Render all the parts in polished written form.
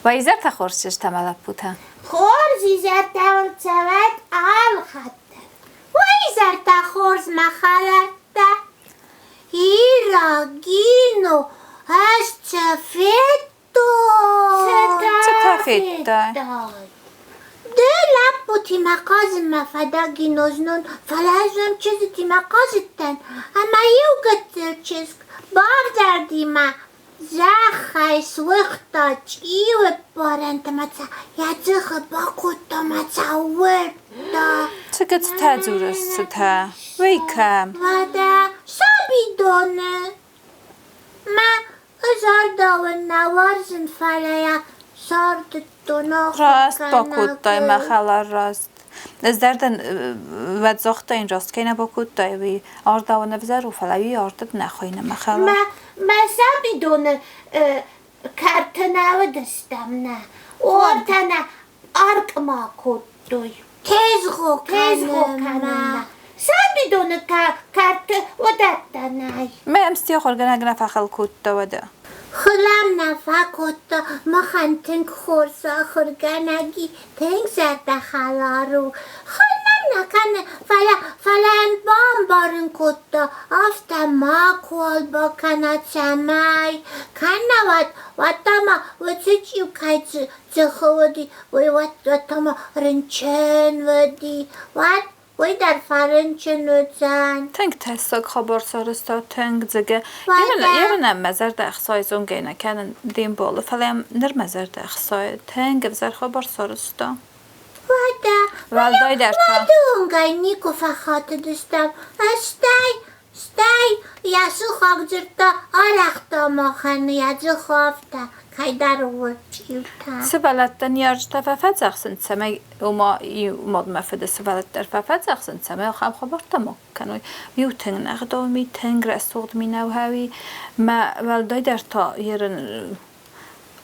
Уӕ изӕртӕ хорз чызджытӕ мӕ лӕппутӕ. Хорз изӕртӕ уыл цӕуӕд алы хатт дӕр. Уӕ изӕртӕ хорз, мӕ хӕлӕрттӕ. Ира, Гино, ӕз цӕ федтон. Цытӕ федтай? Ды лӕппутимӕ хъазынмӕ фӕдӕ, Гино, знон, фӕлӕ ӕз уӕм чызджытимӕ хъазыдтӕн, ӕмӕ иу гыццыл чызг бавзӕрди мӕ Зӕххӕй суыгъта чъиуы ппарӕнтӕ мӕ цӕ йӕ дзыхы бакодта мӕ цӕ ӕууӕрдта. Цы гыццытӕ дзурыс, цытӕ? Уый кӕм? Уӕдӕ сабидоны. Мӕ ӕз ардауын нӕ уарзын, фӕлӕ йӕ сардыдтон Раст бакодтай, мӕ хӕлар, раст. Ӕз дӕр дын уӕд загътаин, раст кӕй нӕ бакодтай, уый ардауын ӕвзӕр у, фӕлӕ уый ардыд нӕ хуыйны, мӕ хӕлар. Мӕ, мӕ сабидоны кӕрты нӕ уыдыстӕм, нӕ. Ортӕ нӕ аркъма кодтой. Тезгъо Тезгъо кӕнынмӕ. Сабидоны кӕрты уыдӕттӕ нӕй. Мӕ ӕмсти ахуыргӕнӕг нӕ фӕхыл кодта уӕдӕ. Хылӕм нӕ фӕкодта, махӕн тынг хорз ахуыргӕнӕг и, тынг зӕрдӕхӕлар у. Хыл нӕм нӕ кӕны, фӕлӕ, фӕлӕ йын бамбарын кодта, афтӕ макуал бакӕна, цӕмӕй. Кӕннӕуӕд, уӕд та ма уыцы чъиу кӕй дзыхы уыди, уый уӕд та ма рынчын уыди, уӕд уый дӕр фӕрынчын уыдзӕн. Тынг тӕссаг хабар сарӕзта, тынг дзыгы. Ерын мӕ зӕрдӕ ӕхсайы зонгӕ нӕ кӕнын де мбалы, фӕлӕ ныр мӕ зӕрдӕ ӕхсайы. Тынг ӕвзӕр хабар сарӕзта. Уӕдӕ, Уӕлдайдӕр та. уӕды онгӕй никуы фӕхатыдыстӕм. Стӕй, стӕй йӕ сыхаг дзырдта арӕхдӕр махӕн йӕ дзыхы афтӕ кӕйдӕр урчъиутӕ. Сывӕллӕттӕн ныййарджытӕ фӕфӕдзӕхсынц, цӕмӕй ома иу мадмӕ фыды сывӕллӕттӕ фӕфӕдзӕхсынц, цӕмӕй ахӕм хабӕрттӕ ма кӕной. Иу тынг нӕгъдау ми, тынг рӕсугъд ми нӕу хӕуи. Мӕ уӕлдайдӕр та ерын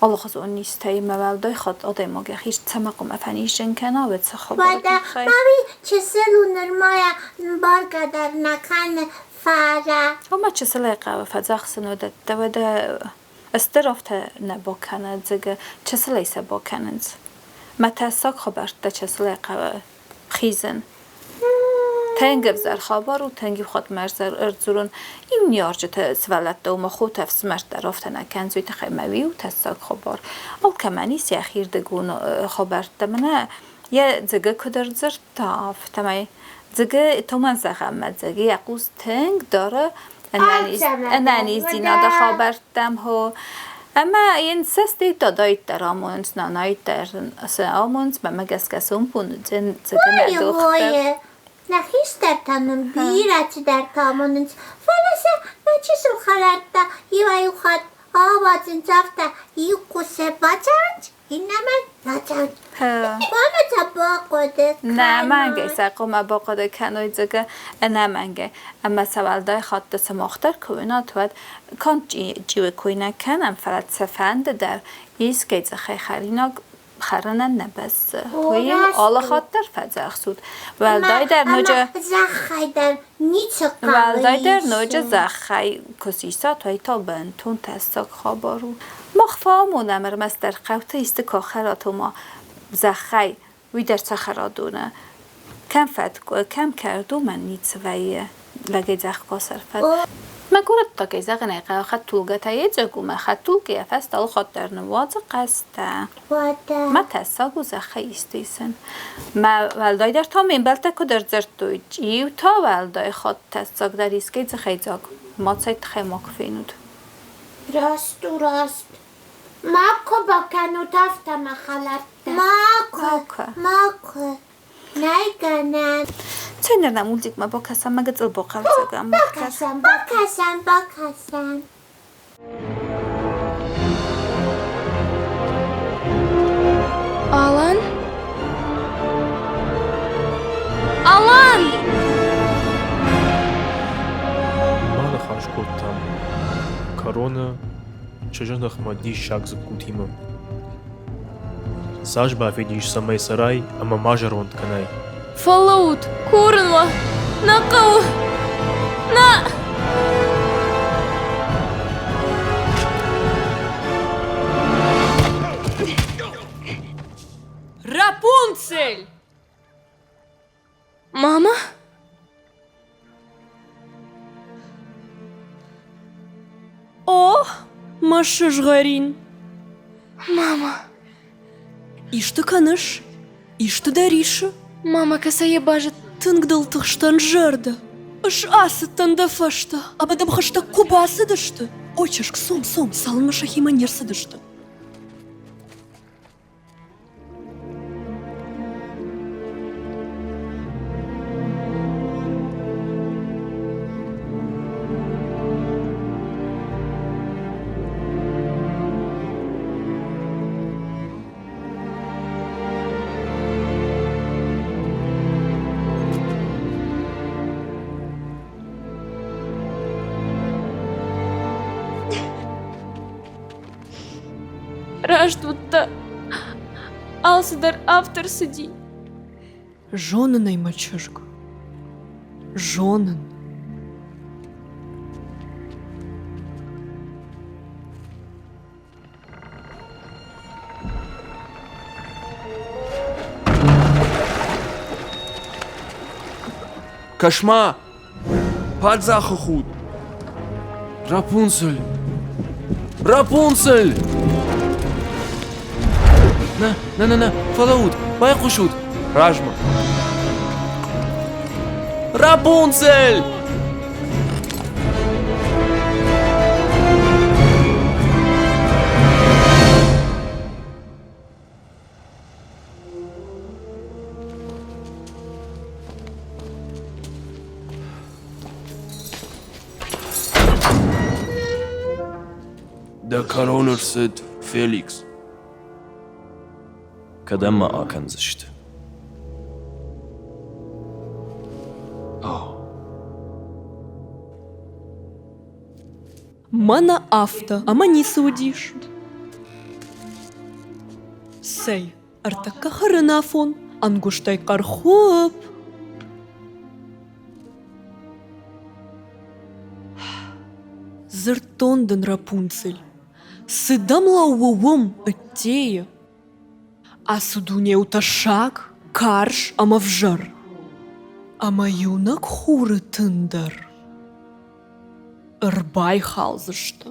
алыхуызон низтӕй мӕ уӕлдай хатт адӕймаг йӕхи цӕмӕ хъуамӕ фӕнизджын кӕна, уӕд цы хабары Уӕдӕ тыххӕй? ма уый чысыл у нырма йӕ мбаргӕ дӕр нӕ кӕны, фӕлӕ. Ома чысылӕй хъӕуы фӕдзӕхсын уыдӕттӕ, уӕдӕ стыр афтӕ нӕ бакӕны, дзыгы чысылӕй сӕ бакӕнынц. Мӕ тӕссаг хабӕрттӕ чысылӕй хъӕуы хизын. Тынг ӕвзӕр хабар у, тынг иу хатт ма ӕрдзурын. Иу ныййарджыты сывӕллӕттӕ уымӕ хотӕ, ӕфсымӕртӕ дӕр афтӕ нӕ кӕнынц, уый тыххӕй мӕ уый у тӕссаг хабар. Алкӕмӕн ис йӕхирдыгон хабӕрттӕ. Мӕнӕ йӕ дзыгы куыд ӕрдзырдта, афтӕмӕй дзыгы томӕн зӕгъӕм, мӕ дзыгы йӕ хъус тынг дары ӕнӕниздзинады хабӕрттӕм хо. Ӕмӕ йын цӕстӕй дадайддӕр амонынц, нанайддӕр цы амонынц, мӕнмӕ гӕсгӕ сомбон уыдзӕн дзыгы дохтыр. Нӕ хистӕртӕ нын бирӕ цыдӕртӕ амонынц, фӕлӕ сӕ мӕ чысыл хӕлӕрттӕ иуӕй-иу хатт ауадзынц афтӕ, иу хъусы бацӕуынц, иннӕмӕй рацӕуынц. Хъуамӕ сӕ бахъуыды Нӕмӕнгӕй сӕ хъуамӕ бахъуыды кӕной дзыгы ӕнӕмӕнгӕй. Ӕмӕ сӕ уӕлдай хатт сымах дӕр куы уынат, уӕд канд чъиуы кой нӕ кӕнӕм, фӕлӕ цыфӕнды дӕр искӕй дзыхӕй хӕринаг хӕрынӕн нӕ бӕззы. Уый алы хатт дӕр фӕдзӕхсут. Уӕлдайдӕр ноджы зӕххӕй дӕр ницы хъӕуы Уӕлдайдӕр ноджы зӕххӕй куы сисат, уый та бынтон тӕссаг хабар у. Мах фӕамонӕм ӕрмӕстдӕр хъӕуты исты куы ахӕрат, ома зӕххӕй, уый дӕр цӕхӕрадоны. Кӕм фӕткъуы, кӕм кӕрдо, мӕн ницы вӕййы. Лӕгӕй зӕхх басӕрфӕд. Мӕ горӕттагӕй зӕгъын ӕй хъӕуы, хӕдтулгӕтӕ йедзаг у, мӕ хӕдтулгӕ йӕ фӕстӕ алыхатт дӕр ныууадзы хъӕстӕ. Мӕ тӕссаг у зӕххӕй исты исын. Мӕ уӕлдайдӕр та ме мбӕлттӕ куыд ӕрдзырдтой, чъиу та уӕлдай хатт тӕссагдӕр искӕй дзыхӕйдзаг ма цӕй тыххӕй макуы фенут. Раст у, раст. Макуы бакӕнут афтӕ, мӕ хӕлӕрттӕ. Макуы, макуы. Нӕй гӕнӕн. Цӕй ныр нӕ мультикмӕ бакӕсӕм, мӕ гыццыл бахъӕлдзӕг Бакӕсӕм, бакӕсӕм, бакӕсӕм. Алан? Алан! Баныхас кодтам короны чызджы ныхмӕ диссаг дзыккутимӕ. Цас бафидис, цӕмӕй цӕрай ӕмӕ ма зӕронд кӕнай? Фӕлӕуут, курын уӕ, нӕ хъӕуы, нӕ! Мӕ сызгъӕрин. Мама. Исты кӕныс? Исты дӕ рисы? Мама, кӕцӕй йӕ базыд? Тынг дыл тыхстӕн зӕрдӕ. Ӕз ацыдтӕн дӕ фӕстӕ, ӕмӕ дӕм хӕстӕг куы бацыдысты. О, чызг, цом, цом, цалынмӕ сӕхимӕ не рцыдысты. Раст уыдтӕ. Алцыдӕр афтӕ рцыди. Зонын ӕй, мӕ чызг. Зонын. Кӕс-ма, паддзахы худ! Рапунцель! Рапунцель! Нӕ, нӕ, нӕ, нӕ, фӕлӕуут, байхъусут! Размӕ! Рапунцель! Дӕ кӕрон ӕрцыд, Феликс. Кӕдӕм мӕ акӕндзысты? Мӕнӕ афтӕ, ӕмӕ ницы уыдис. Цӕй, ӕртӕккӕ хӕрын афон, ӕнгуыстӕй хъӕрхуыпп. Дзырдтон дын, Рапунцель, цы дӕм лӕууы уым, ӕддейы? Ацы дуне у тӕссаг, карз ӕмӕ взӕр. Ӕмӕ иунӕг хуры тын дӕр ӕрбайхалдзысты.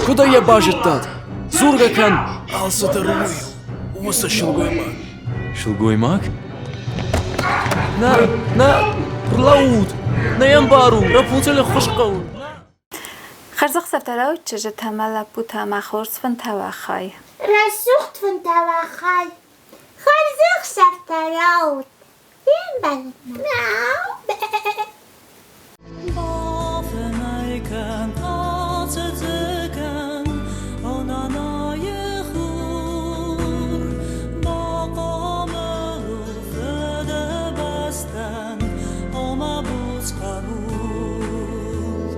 Куыд ӕй базыдтат? Дзургӕ кӕн! Алцыдӕр уый у, уыцы сылгоймаг. Сылгоймаг? Нӕ, нӕ, рлӕуут! Нӕ йӕ ӕмбарун, Рапунцель ӕххуыс хъӕуы. Хӕрзӕхсӕвтӕ рауд чызджытӕ мӕ лӕппутӕ мӕ хорз фынтӕ уӕ хай. Рӕсугъд фынтӕ уӕ хай. Хӕрзӕхсӕвтӕ рауд. Фембӕлдмӕ. Бафынӕй кӕн, ацыдзы кӕн, Онанайы хур. Бахъомыл у фыдыбӕстӕн, О мӕ буц хъӕбул.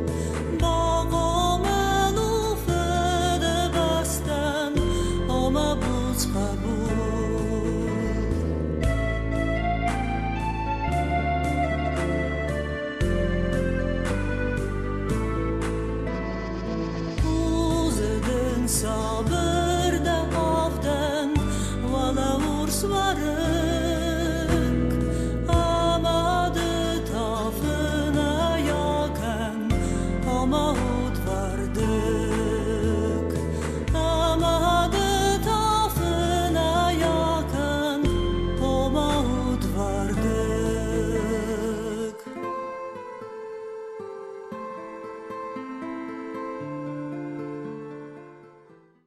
Бахъомыл у фыдыбӕстӕн, О мӕ буц хъӕбул. Суары.